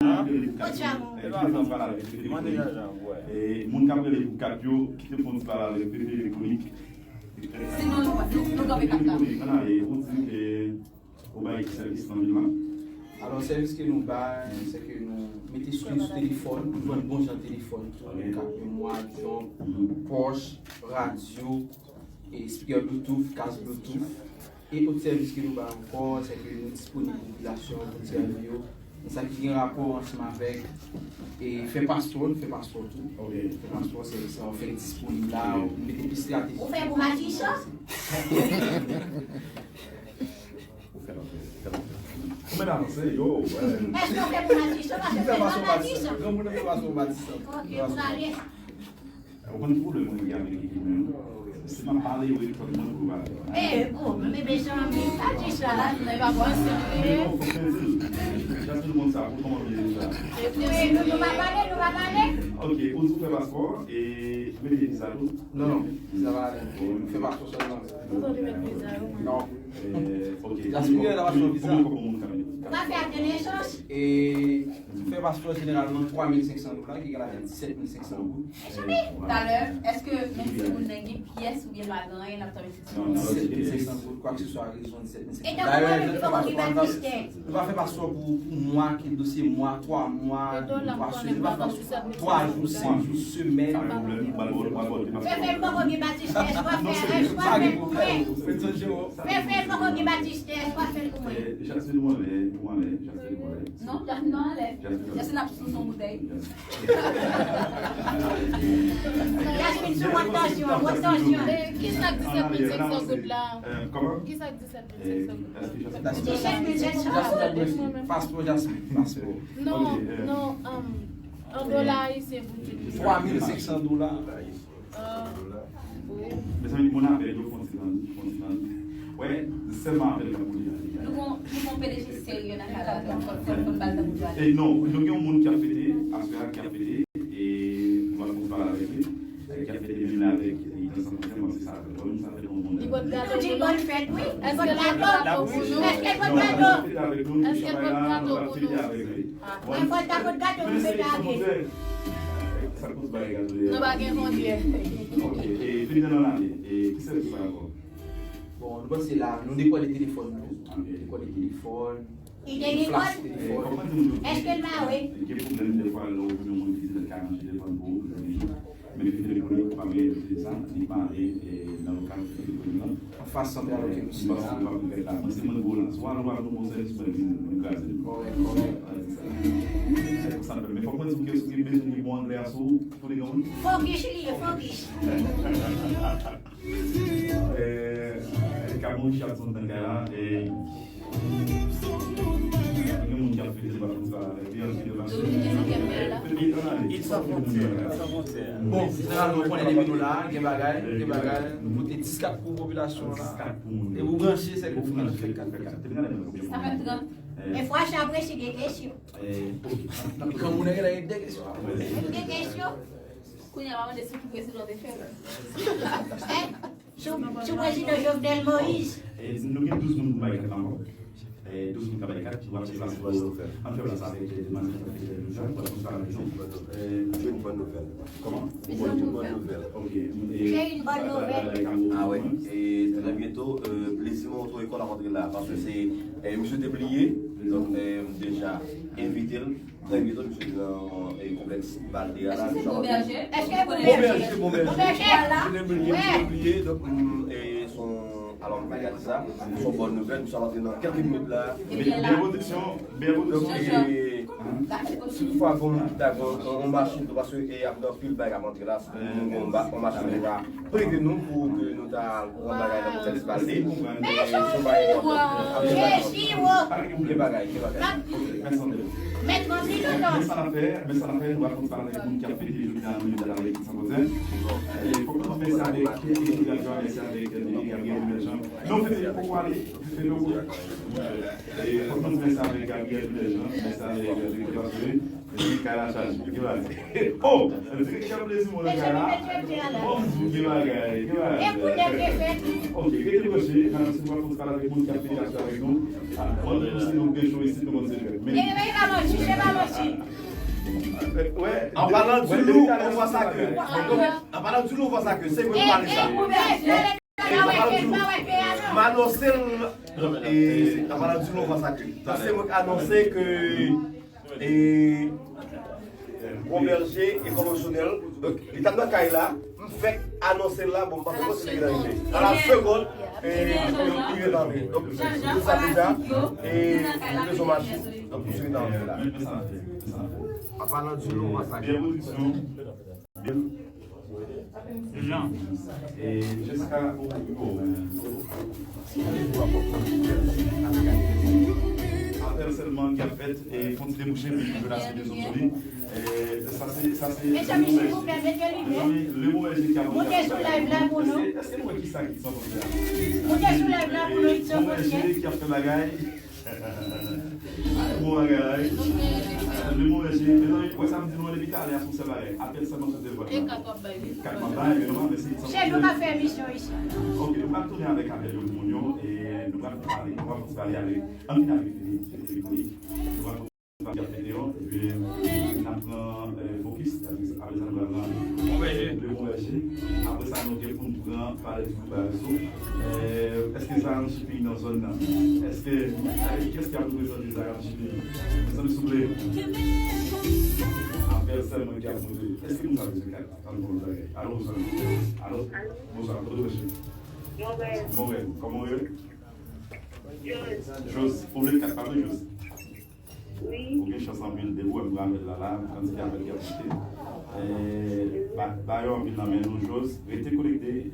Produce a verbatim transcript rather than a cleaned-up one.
Moun k ap rele pou kat yo, kite fon ti pale avèk Pepe Lekonik. Sinon, nou, nou, nou kanpe kat la. Ou di, eh, ou bay ki sèvis nan vil la? Alò, sèvis ke nou bay, se ke nou mete swen sou telefòn, nou vann bon jan telefòn tou, kat memwa, jòb, pòch, radyo, e speaker Bluetooth, kas Bluetooth. E lòt sèvis ke nou bay ankò, se ke nou disponib pou popilasyon an, pou n sèvi yo. Nan sa ki gen rapò ansanm avèk, e fè paspò, nou fè paspò tou. Fè paspò, sèvis sa, ou fè disponib la, ou mete pi estrateji. Ou fè pou matisan? Ou fè nan fè, fè nan fè. Ou mèt avanse, yo, wè. Èske ou fè pou matisan? Paske se pa matisan. Granmoun nan fè paspò matisan. Ok, ou prale. Ou konn ki pwoblèm mwen gen avèk ekip mwen? Si m ap pale, yo ret tann mwen pou yo pale. Eh, oh, men mezanmi, pa di sa la, nou pa pran sèryè. Non, fòk mwen di l. Jasmine konn sa, pou kòman mwen di sa. Wi, nou, nou pa pale, nou pa pale. Ok, ou di ou fè paspò, e ou mete viza tou? Non, non, viza pa ladan. Ou fè paspò sèlman. Ou konn met viza yo? Non. Eh, ok. Jasmine gen relasyon viza. Konbyen kòb yon moun ka mete? Ou pa fè ak de nesans? E fè paspò jeneralman twa mil senk san dola, ki egal avèk disèt mil senk san goud. Mezanmi, talè, èske menm si moun nan gen pyès oubyen pa gen anyen, n ap tann disèt mil senk san goud, kwakseswa, rezon disèt mil senk san. E tankou mwen menm ki poko gen batistè? Nou pa fè paspò pou, pou mwa, ki dosye mwa, twa mwa, twa semèn, nou pa fè twa jou, senk jou, semèn. Fè, fè, m poko gen batistè, swa fè, swa fè pou mwen. Fè, fè, m poko gen batistè, swa fè l pou mwen. Jasmine, ou anlè, ou anlè, Jasmine, ou anlè. Non, Jasmine, non, anlè. Jasmine ap sou son boutèy. Jasmine sou wòt tansyon, wòt tansyon. E, kisa k disèt mil senk san goud la? Kòman? Kisa k disèt mil senk san goud la? Disèt mil senk san goud. Paspò, Jasmine, paspò. Non, non, um, an dola ayisyen pou di. Twa mil senk san dola. Ah, wi. Mezanmi, moun avè yo fon ti tann, fon ti tann. Wè, sèlman avè l k ap boule a. Nou gon, nou gon P D G serye nan kay la, donk fò, fò, fò n ba l tan pou l ale. E non, nou gen yon moun ki ap fete, aswè a ki ap fete, e nou ap pale avèk li, e ki ap fete menm lè avèk li, nan san pòsè, mwen se sa, mwen sa fè yon moun. Li pot gato pou nou? Èske l pot gato pou nou? Èske l pot gato? Èske l pot gato pou nou? Mwen fò l ta pot gato pou fete avè l. Sa k pote bagay gato dèyè? Nou pa gen kondyè. Ok, e fini nan lane, e ki sèvis sa ankò? Bon, nou panse la, nou dekole telefòn nou. Ok. Dekole telefòn. Li te gen kòd? Èske l mare? Gen pwoblèm dèfwa lè w gen yon moun ki di l ka ranje telefòn pou ou, men ki telefonik pa gen sa, li mare, e, nan lokal telefonik lan. Anfas sant alò ke nou se la. Mwen se mwen gwo la. Swa nou pa nou bon sèvis mwen vin vin kraze nou. Kòrèk, kòrèk. Se konsa nou fè. Men fòk mwen di w ke si w gen bezwen gen bon anglè a sou ou, pou li gen moun. Fokis li ye, fokis. Eh, Kamon chat son nan kay la, eh, gen moun ki ap fete pa konn sa. Bon, jeneralman, ou konnen depi nou la, gen bagay, gen bagay, nou pote dis kat pou popilasyon an la. E pou branche, se ke pou branche kat pou. Sa fè trant. Men fwa sa apresye gen kesyon. Granmoun nan gen lè gen de kesyon. Gen kesyon. Kounye a, m ap mande sou ki prezidan w te fè. Sou, sou prezidan Jovenel Moïse. E, nou gen douz moun pou bay kat la ankò. E, douz moun k ap bay kat, nou ap fè plas pou, ann fè plas avèk, e, Demann, e, Jean, pou nou sa, e, jwenn bòn nouvèl. Kòman? Jwenn bòn nouvèl. Ok. Jwenn bòn nouvèl. A wi. E, trè byento, e, plezi mwen retwouve kò l ap antre la, paske se, e, misye te bliye, donk, e, m deja envite l. Trè byento, misye nan, e, konplèks Balde a la. Èske se Bon Bèje? Èske Bon Bèje? Bon Bèje, Bon Bèje. Bon Bèje a la? Mwen bliye, mwen bliye, donk, m, e, se yon, alò, m pa gade sa, se yon bòn nouvèl, misye ap antre nan kèk minit la. Bèl pwodiksyon, bèl pwodiksyon. Donk, e, si toutfwa bon, ta gen yon, yon machin, paske, e, ap gen anpil bagay ap antre la, si nou gen yon ba-, yon machin, nou va prete nou pou ke nou ta al pran bagay nan konplèks Balde. E, se yon bagay enpòtan. Gen bagay, gen bagay. Mèt ranpli nou non. Men sa n ap fè, men sa n ap fè, nou va konn pale avèk moun ki ap fete jodi a nan medya avèk San Kontè. E, fòk nou mèsi avèk Eddie Radyo, mèsi avèk Gabriel Emergent. Non, fete poko ale, fete poko. E, fòk nou mèsi avèk Gabriel Emergent, mèsi avèk Gabriel Emergent. Li kay la chaje. Ki bagay? Oh! Direktè plezi mwen nan kay la. Bon, ki bagay? Ki bagay? Ok, rete branche. Nan se pral konn pale avèk moun k ap fini achte avèk nou. Ah, bon, nou se nou gen show ici, nou konn se jwèt. Men An palan di lou, on voit ça que. An palan di lou, on voit ça que. Se mwen ki pale sa. M anonse l, e, an palan di lou, on voit ça que. Sa se mwen ki anonse ke, e, Bon Bèje e konvansyonèl. Donk, li t ap nan kay la, m fèk anonse l la, bon, m pa t konn si li rive. A la segonn, e, li rive nan men. Donk, nou sa deja, e, nou bezwen machin. Donk, nou sou nan men la. An palan di lou, on voit ça que. Jan. E jiska o, o, apèl sèlman ki ap fèt, e fon ti debouche, epi nou la se de zon sou li. E sa se, sa se. Mezanmi, silvouplè, mete limyè. Mezanmi, le move ki ap. Moute sou live la pou nou. Èske, èske nou wè ki sa ki sòti la? Moute sou live la pou nou, Itson Fòtyen. Ki ap fè bagay. Bon bagay. Le move, mezanmi, wè sa m di nou an depi talè a, se yon sèl bagay. Apèl sèlman sou telefòn nan. E kat w ap bay li. Kat m ap bay, men nòmal, men se. Chèf, nou ka fè emisyon ici. Ok, nou pral tounen avèk apèl yo pou moun yo, e nou pral pale, nou pral kontinye pale avèk, ann fin avèk Fili, Fili Pouli. Nou pral kontinye pale avèk yo, epi n ap pran, e, fokis, apre sa nou pral nan. Bon, ben, je. Le move. Apre sa, nou gen pou n pran pale di Bagay sou, eh, èske sa an shipping nan zòn nan? Èske, eh, kiyès ki ap reprezante sa an shipping? Mezanmi, souple. Apèl sèlman ki ap monte. Èske moun sa bezwen kat? An bon bagay. Alo, bonswa. Alo? Bonswa, kote w branche? Move. Kòman w rele? Jos. Jos. Ou vle kat pa vre, Jos? Wi. Ou gen chans anpil, depi w wè m pran apèl la la, m konn se apèl ki ap moute. Eh, ba, ba yo anpil nan men nou, Jos. Rete konekte,